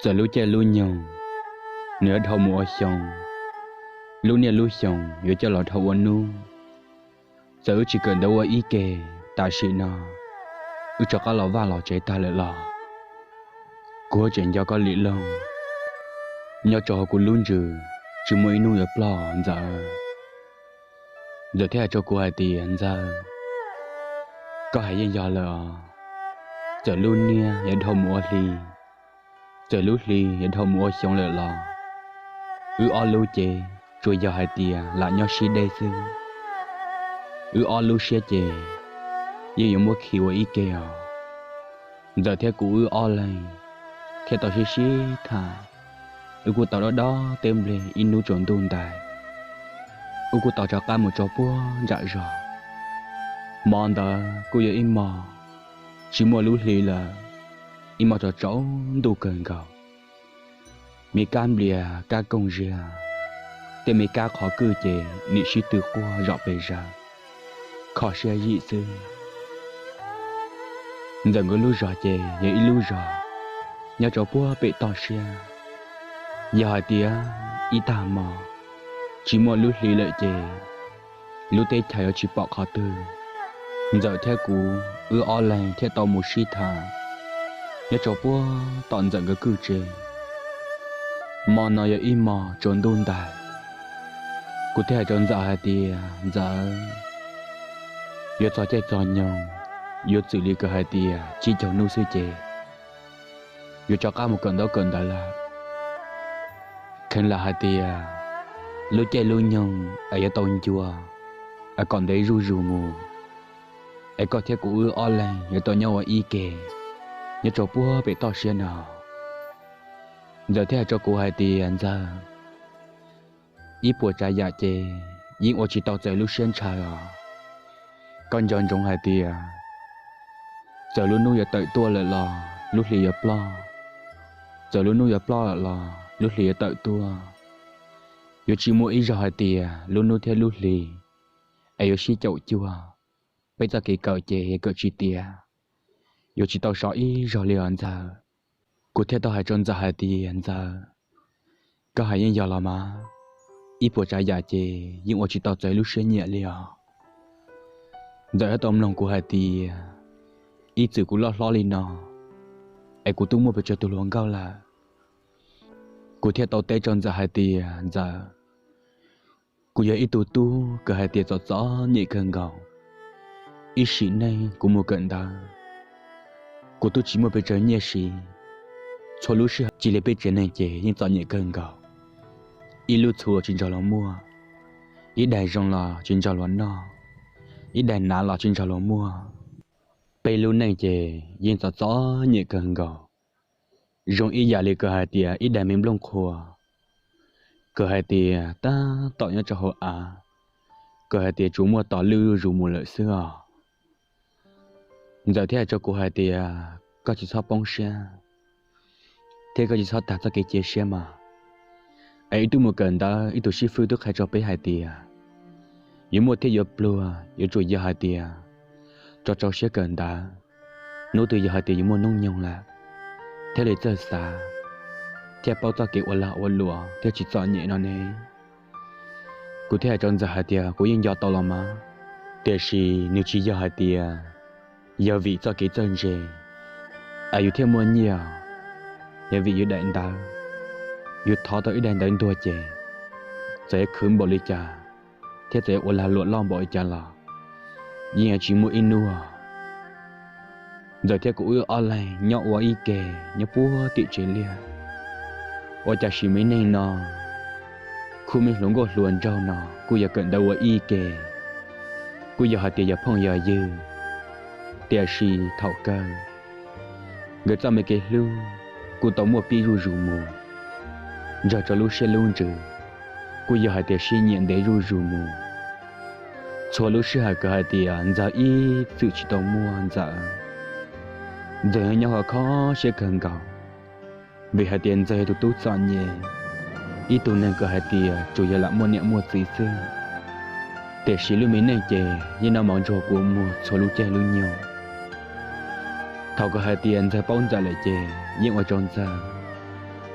Txawm lub caij lub nyoog nws yuav dhau mus ua xyoo, lub niaj lub xyoo yuav coj los dhau ua hnub. Txawm wb tsis kawm ntawv ua ib ke, tam sim no wb rov qab los vaj los tsev tag lawm los, kuv tseem nco koj li loog nyob rau hauv kuv lub ntsws, tsis muaj ib hnub yuav ploj Ntxawm. Ntxawm thiaj hais rau kuv hais tias, Ntxawm, koj hais yeej yog lawm os. Txawm lub niaj yuav dhau mus ua hli, txawm lub hli yuav dhau mus ua xyoo lawm los, wb ob lub ces tsuas yog hais tias lam nyob sib deb xwb. Wb ob lub siab ces yeej yuav muab khi ua ib ke os. Ntxawm thiab kuv wb ob leeg thiaj tau sib sib tham. Wb kuj tau dob dob teb npleg ib hnub tsaus ntuj ntais, wb kuj tau rov qab mus tso puag nram zos. Hmo ntawd kuj yog ib hmo tsis muaj lub hli lawm, ib hmo tsaus tsaus ntuj kawg nkaus. Me kab nplias kab kooj ziag, tej me kab qhov kwj ces nim sib tw quaj zom pes zaws, kho siab yim xwb. Ntxawm nkawd lub zos ces yog ib lub zos nyob rau puag pem toj siab. Yog hais tias ib tag hmo tsis muaj lub hli lawm ces lub teb chaws yuav tsis pom qhov twg. Ntxawm thiab kuv wb ob leeg thiaj tau mus sib tham nyob rau puag tom Ntxawm nkawd kwj tse. Hmo no yog ib hmo tsaus ntuj ntais, kuv thiaj hais rau Ntxawm hais tias, Ntxawm, yuav txog caij txog nyoog, yuav txwm li kawg hais tias tsib caug hnub xwb ces yuav rov qab mus kawm ntaub kawm ntawv lawm. Kheev lam hais tias lub caij lub nyoog es yuav tau ncua es kom ntev zuj zus mus, es koj thiab kuv wb ob leeg yuav tau nyob ua ib ke nyob rau puag pem toj siab no. Ntxawm thiaj hais rau kuv hais tias, Ntxawm, ib puas tsav yam ces yeej ua tsis tau txawv lub siab ntshaw os. Koj nco ntsoov hais tias txawm lub hnub yuav tawm tuaj lawm los lub hli yuav ploj, txawm lub hnub yuav ploj lawm los lub hli yuav tawm tuaj. Yuav tsis muaj ib zaug hais tias lub hnub thiab lub hli es yuav sib caum cuag. Peb txoj kev kawm ces kawm tsis tiav, yuav tsis tau so ib zaug li os Ntxawm. Kuv thiaj tau hais rau Ntxawm hais tias, Ntxawm, koj hais yeej yog los mas, ib puas tsav yam ces yeej ua tsis tau txawv lub siab nyiam li os. Ntxawm thiaj tau mloog kuv hais tias, ib txwm kuv loj hlob li no es kuv twb muaj pes tsawg tus hluas nkauj lawm. Kuv thiaj tau teb rau Ntxawm hais tias, Ntxawm, kuv yog ib tug tub kawg hais tias txom txom nyem kawg nkaus. Ib sim neej kuv mus kawm ntawv, kuv twb tsis muaj pes tsawg nyiaj siv, txhua lub sij hawm cia li peb tsev neeg ces yeej txom nyem kawg nkaus. Ib lub txhuv tsis nrog luag muaj, ib daig zoo los tsis nrog luag noj, ib daig hnav los tsis nrog luag muag. Peb lub neej ces yeej txom txom nyem kawg nkaus. Zoo ib yam li kawg hais tias ib daig me nplooj qhuav, kawg hais tias tab tom nyob rau hauv av, kawg hais tias tsuas muaj tos lwj zuj zus mus lawm xwb os. Ntxawm thiaj hais rau kuv hais tias, koj tsis txhob poob siab, thiab koj tsis txhob tag txoj kev cia siab mas. Es wb twb mus kawm ntawv, ib tug xib fwb twb qhia rau peb hais tias yuav muaj thiab yuav pluag, yuav tsum yog hais tias rau rau siab kawm ntawv, hnub twg yog hais tias yuav muaj hnub nyoog lawm thiaj li txawj xav, thiaj paub txoj kev ua lag ua luam thiab tsis txom nyem no ne. Kuv thiaj hais rau Ntxawm hais tias, kuv yeej nco tau los mas, tiam sis nws tsis yog hais tias yog vim txoj kev txawj ntse es yus thiaj muaj nyiaj, yog vim yus daim ntawv, yus thov tau ib daim ntawv ntuag ces txawm yuav khwv npaum li cas thiab txawm yuav ua lag luam loj npaum li cas los yeej yuav tsis muaj ib hnub. Ntxawm thiab kuv wb ob leeg nyob ua ib ke nyob puag tim tsev liaj. Ua cas sim me neej no, khub me hluas nkauj hluas nraug no kuj yog kawm ntawv ua ib ke, kuj yog hais tias yog phooj yog ywg, tiam sis thaum kawg nkawd txoj me kev hlub kuj tau muaj pib zuj zus mus, nrog rau lub siab lub ntsws kuj yog hais tias sib nyiam ntev zuj zus mus. Txhua lub sij hawm kawg hais tias Ntxawg ib txwm tsis tau muaj Ntxawm, Ntxawg nyob kho kho siab kawg nkaus, vim hais tias Ntxawg yog tus tub txom nyem, ib tug neeg kawg hais tias tsuas yog lam muaj niam muaj txiv xwb. Tiam sis lub me neej ces yeej noj mov ntsuag kua muag txhua lub caij lub nyoog. Thaum kawg hais tias Ntxawg paub Ntxawm lawm ces yeej ua rau Ntxawg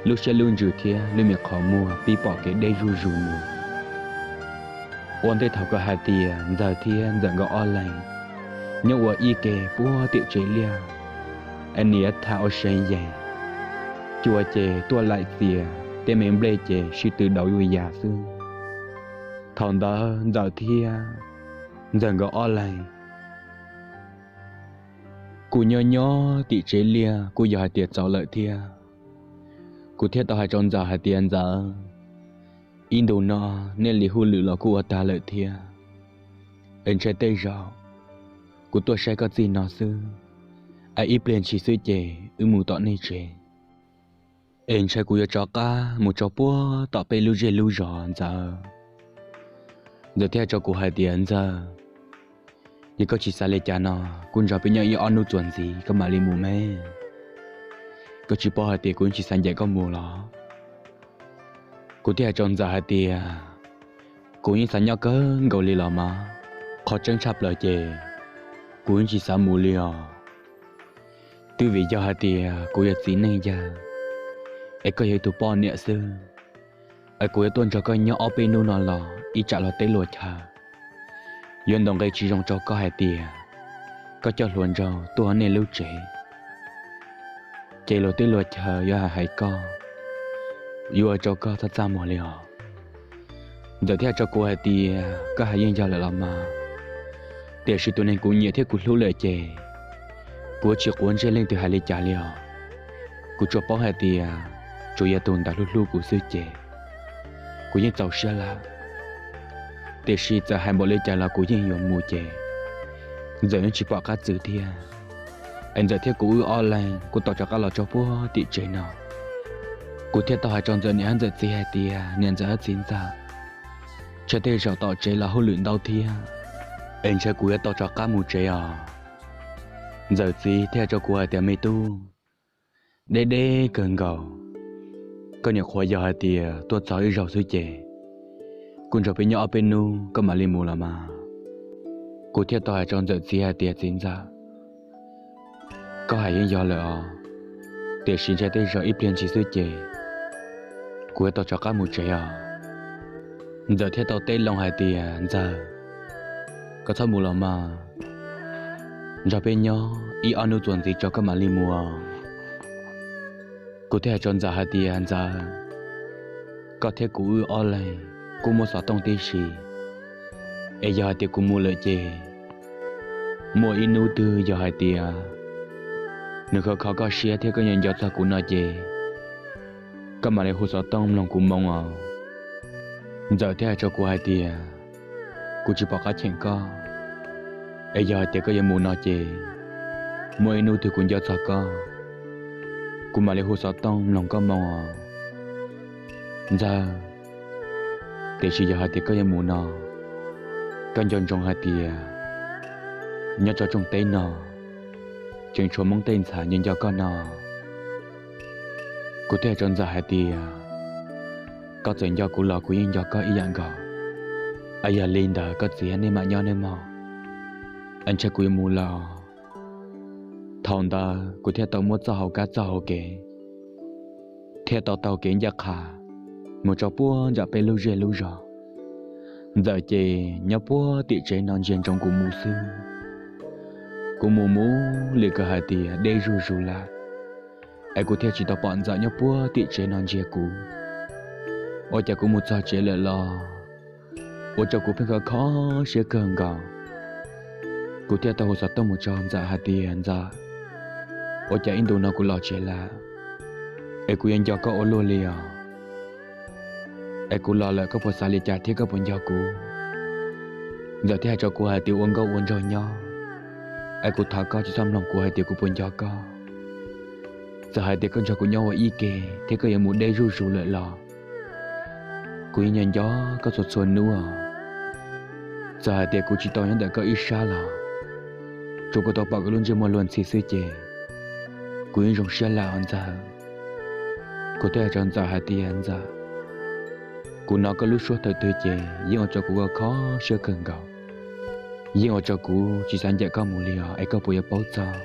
lub siab lub ntsws thiab lub me qhov muag pib pom kev deb zuj zus mus. Ua ntej thaum koj hais tias Ntxawg thiab Ntxawm nkawd ob leeg nyob ua ib ke puag tim tsev liaj, es niam tham ua seev yees, cua ces tuaj laim txias, tej me nplej ces sib tw dauv yuj yas xwb. Thaum ntawd Ntxawm thiab Ntxawg nkawd ob leeg kuj nyob nyob tim tsev liaj kuj yog hais tias txaus lawm thiab. Kuv thiaj tau hais rau Ntxawm hais tias Ntxawm, ib ntus no nej li hauj lwm los kuj ua tag lawm thiab, es ntshai tej zaum kuv tuaj saib koj txij no xwb, es ib pliag ntshis xwb ces wb mus tom nej tsev, es ntshai kuv yuav rov qab mus rau puag tom peb lub zej lub zos Ntxawm. Ntxawm thiaj rau kuv hais tias Ntxawg, yog koj tsis xav li cas no, kuv nrog peb nyob ib ob hnub txuas ntxiv koj mam li mus me. Koj tsis paub hais tias kuv yeej tsis xav ncaim koj mus los? Kuv thiaj hais rau Ntxawm hais tias kuv yeej xav nyob kawg nkaus li los mas, qhov tseeb tshaj plaws ces kuv yeej tsis xav mus li os. Twb vim yog hais tias kuv yog txiv neej yawg, es koj yog ib tug poj niam xwb, es kuv yuav tuaj nrog koj nyob ob peb hnub no los ib tsam luag teb luag chaw yuav ntaus nqe tsis zoo rau koj hais tias koj coj hluas nraug tuaj nej lub tsev, ces luag teb luag chaw yuav hais hais koj, yuav ua rau koj txaj txaj muag li os. Ntxawm thiaj rau kuv hais tias koj hais yeej yog lawm los mas, tiam sis tus neeg kuv nyiam thiab kuv hlub lawm ces kuv tsis quav ntsej leej twg hais li cas li os. Kuv tsuas paub hais tias tsuas yog tus ntawd hlub hlub kuv xwb ces kuv yeej txaus siab lawm. Tiam sis txawm hais npaum li cas los kuv yeej yuav mus ces Ntxawm yeej tsis pom qab txwv thiab. Es Ntxawm thiab kuv wb ob leeg kuj tau rov qab los rau puag tim tsev no. Kuv thiaj tau hais rau Ntxawm niam thiab Ntxawm txiv hais tias niam Ntxawm thiab txiv Ntxawm, ntshai tej zaum tom tsev los hauj lwm ntau thiab, es ntshai kuv yuav tau rov qab mus tsev os. Ntxawm txiv thiaj hais rau kuv hais tias me tub, deb deb kawg nkaus, koj nyuam qhuav yog hais tias tuaj txog ib zaug xwb ces kuj nrog peb nyob ob peb hnub koj mam li mus los mas. Kuv thiaj tau hais rau Ntxawm txiv hais tias txiv Ntxawm, koj hais yeej yog lawm os, tiam sis ntshai tej zaum ib pliag ntshis xwb ces kuv yuav tau rov qab mus tsev os. Ntxawm thiaj tau teb loo hais tias Ntxawg, koj txhob mus los mas, nrog peb nyob ib ob hnub txuas ntxiv tso koj mam li mus. Kuv thiaj hais rau Ntxawm hais tias Ntxawg, koj thiab kuv wb ob leeg kuj muaj xov tooj tib si, es yog hais tias kuv mus lawm ces muaj ib hnub twg yog hais tias nws khov kho koj siab thiab koj nco nco txog kuv no ces koj mam li hu xov tooj mloog kuv moo os. Ntxawm thiaj hais rau kuv hais tias kuv tsis pom qab cheem koj, es yog hais tias koj yuav mus no ces muaj ib hnub twg kuv nco txog koj, kuv mam li hu xov tooj mloog koj moo os Ntxawg. Tiam sis yog hais tias koj yuav mus no, koj nco ntsoov hais tias nyob rau rooj teb no tseem tshuav Hmoob tej ntxhais nco nco koj no. Kuv thiaj hais rau Ntxawm hais tias koj txawm nco kuv los kuv yeej nco koj ib yam nkaus, es yog li ntawd koj txiv nej mam nyob nej mog, es ntshai kuv yuav mus lawm. Thaum ntawd kuv thiaj tau muab txoj hauv kab txoj hauv kev, thiaj tau taug kev ncaj qha mus rau puag nram peb lub zej lub zos. Ntxawm ces nyob puag tim tsev no ntsia ntsoov kuv mus xwb. Kuv mus mus li kawg hais tias deb zuj zus lawm, es kuv thiaj tsis tau pom Ntxawm nyob puag tim tsev no ntsia kuv. Ua cas kuv mus txog tsev lawm los ua rau kuv pheej kho kho siab kawg nkaus. Kuv thiaj tau hu xov tooj mus rau Ntxawm hais tias Ntxawm, ua cas ib ntus no kuv los tsev lawm, es kuv yuav nco koj ua luaj li os. Es kuv los lawm koj puas xav li cas thiab koj puas nco kuv? Ntxawm thiaj hais rau kuv hais tias ua nkauj ua nraug nyob, es kuv thov koj tsis txhob mloog kuv hais tias kuv puas nco koj. Txawm hais tias koj nrog kuv nyob ua ib ke thiab koj yuav mus deb zuj zus lawm los kuv yeej nco nco koj txhua txhua hnub os. Txawm hais tias kuv tsis tau nyob ntawm koj ib sab los tsuas kuv tau pom koj lub ntsej muag luag ntxhi xwb ces kuv yeej zoo siab lawm os Ntxawm. Kuv thiaj hais rau Ntxawm hais tias Ntxawm, kuv hnov koj lub suab thaum twg ces yeej ua rau kuv kho kho siab kawg nkaus, yeej ua rau kuv tsis xav ncaim koj mus li os, es koj puas yuav paub txog?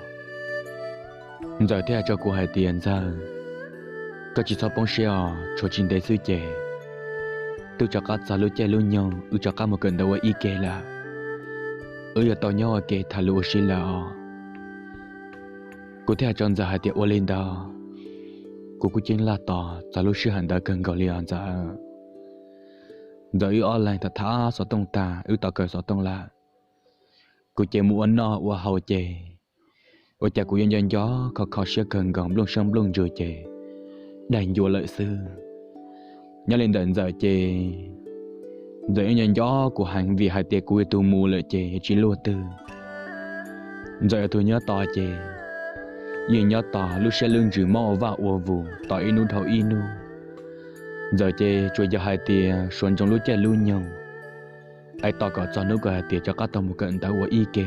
Ntxawm thiaj hais rau kuv hais tias Ntxawg, Koj tsis txhob poob siab os, tshuav tsis ntev xwb ces twb rov qab txog lub caij lub nyoog wb rov qab mus kawm ntawv ua ib ke lawm. Wb yuav tau nyob ua ke tham lus ua si lawm os. Kuv thiaj hais rau Ntxawm hais tias, ua li ntawd, kuv kuj ceeb laj tos txog lub sij hawm ntawd kawg nkaus li os Ntxawm. Ntxawm, wb ob leeg tham tham xov tooj tag, wb tau kaw xov tooj lawm. Kuv ces mus ua noj ua haus ces ua cas kuv yuav nco nco kho kho siab kawg nkaus, nplooj siab nplooj ntsws ces daig ncua lawm xwb. Nyob li ntawm Ntxawm ces Ntxawm yeej nco nco kuv heev vim hais tias kuv yog tus mus lawm ces tsis luag twg. Ntxawm yog tus nyob tos ces yeej nyob tos, lub siab lub ntsws mob ua vaj ua vus tos ib hnub dhau ib hnub. Ntxawm ces tsuas yog hais tias suav ntsoov lub caij lub nyoog es tos kom txog hnub kawg hais tias rov qab tau mus kawm ntawv ua ib ke,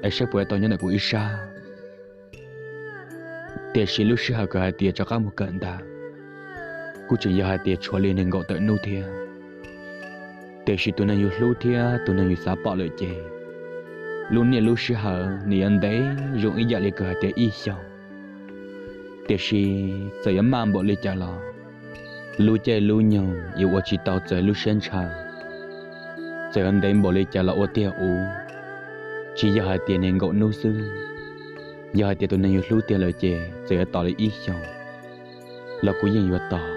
es saib puas yuav tau nyob ntawm kuv ib sab. Tiam sis lub sij hawm kawg hais tias rov qab mus kawm ntawv kuj tseem yog hais tias tshuav li nees nkaum tawm hnub thiab. Tiam sis tus neeg yus hlub thiab tus neeg yus xav pom lawm ces lub niaj lub sij hawm nws yuav ntev zoo ib yam li kawg hais tias ib xyoos. Tiam sis txawm yuav maj npaum li cas los lub caij lub nyoog yuav ua tsis tau txawv lub siab ntshaw. Txawm yuav ntev npaum li cas los ua tiag ub, tsis yog hais tias nees nkaum hnub xwb, yog hais tias tus neeg yus hlub tiag lawm ces txawm yuav tos li ib xyoos los kuv yeej yuav tos.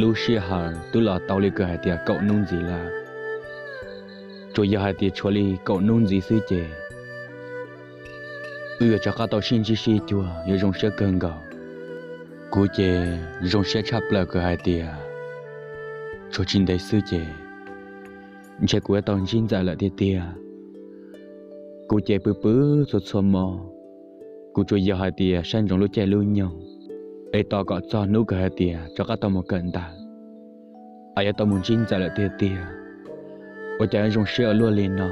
Lub sij hawm twb los tau li kawg hais tias kaum hnub ntxiv lawm. Tsuas yog hais tias tshuav li kaum hnub ntxiv xwb ces wb yuav rov qab tau sib ntsib sib cuag yuav zoo siab kawg nkaus. Kuv ces zoo siab tshaj plaws kawg hais tias tshuav tsis ntev xwb ces ntshe kuv yuav tau ntsib Ntxawm lawm tiag tiag. Kuv ces pw pw txhua txhua hmo, kuv tsuas yog hais tias saib ntsoov lub caij lub nyoog es tos kom txog hnub kawg hais tias rov qab tau mus kawm ntawv es yuav tau mus ntsib Ntxawm lawm tiag tiag. Ua cas yuav zoo siab ua luaj li no?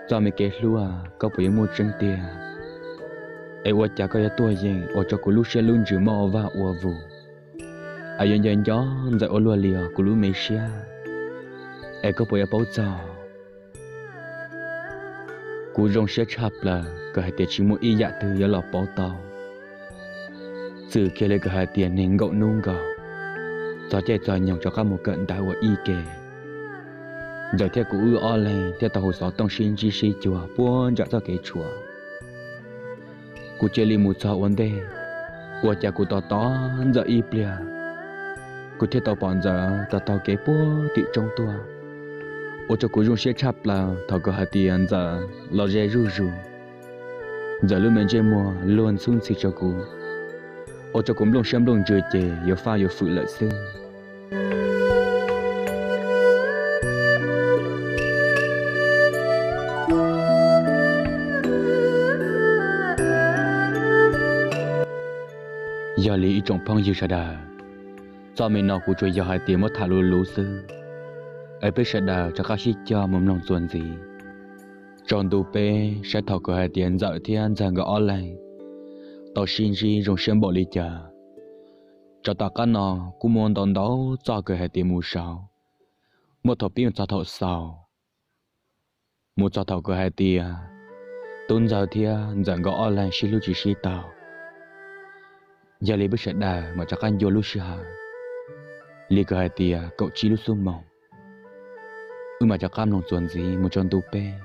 Txoj me kev hlub, koj puas yuav muaj tseeb tiag? Es ua cas koj yuav tuaj yeem ua rau kuv lub siab lub ntsws mob ua vaj ua vus, es yuav nco nco Ntxawm ua luaj li os kuv lub me siab? Es koj puas yuav paub txog? Kuv zoo siab tshaj plaws kawg hais tias tsis muaj ib yam twg yuav los pauv tau txwm kiag li kawg hais tias nees nkaum hnub nkaus, txog caij txog nyoog rov qab mus kawm ntawv ua ib ke. Ntxawm thiab kuv wb ob leeg thiaj tau hu xov tooj sib ntsib sib cuag puag nram txoj kev tshuam. Kuv cia li mus txog ua ntej, ua cas kuv tos tos Ntxawm ib pliag, kuv thiaj tau pom Ntxawm taug taug kev puag tim roob tuaj, ua rau kuv zoo siab tshaj plaws thaum kawg hais tias Ntxawm los ze zuj zus. Ntxawm lub me ntsej muag luag ntxhub ntxhi rau kuv, ua rau kuv nplooj siab nplooj ntsws ces yuav faj yuav fwm lawm xwb. Yog li ib tsoom phooj ywg sawv daws, txoj me no kuv tsuas yog hais tias muab tham luv luv xwb, es peb sawv daws rov qab sib cog mus mloog txuas ntxiv tsaus ntuj peb saib thaum kawg hais tias Ntxawm thiab Ntxawg nkawd ob leeg tau sib ntsib zoo siab npaum li cas. Tsaus tom qab no kuj muaj ntau ntau txoj kawg hais tias mus saud, muaj thaum pib mus txog thaum xaus, mus txog thaum kawg hais tias Tub Ntxawg thiab Ntxawm nkawd ob leeg sib hlub tsis sib tau. Yog li peb sawv daws mam rov qab ncua lub sij hawm li kawg hais tias kaum tsib lub xuab moos, wb mam rov qab mloog txuas ntxiv mus tsaus ntuj peb.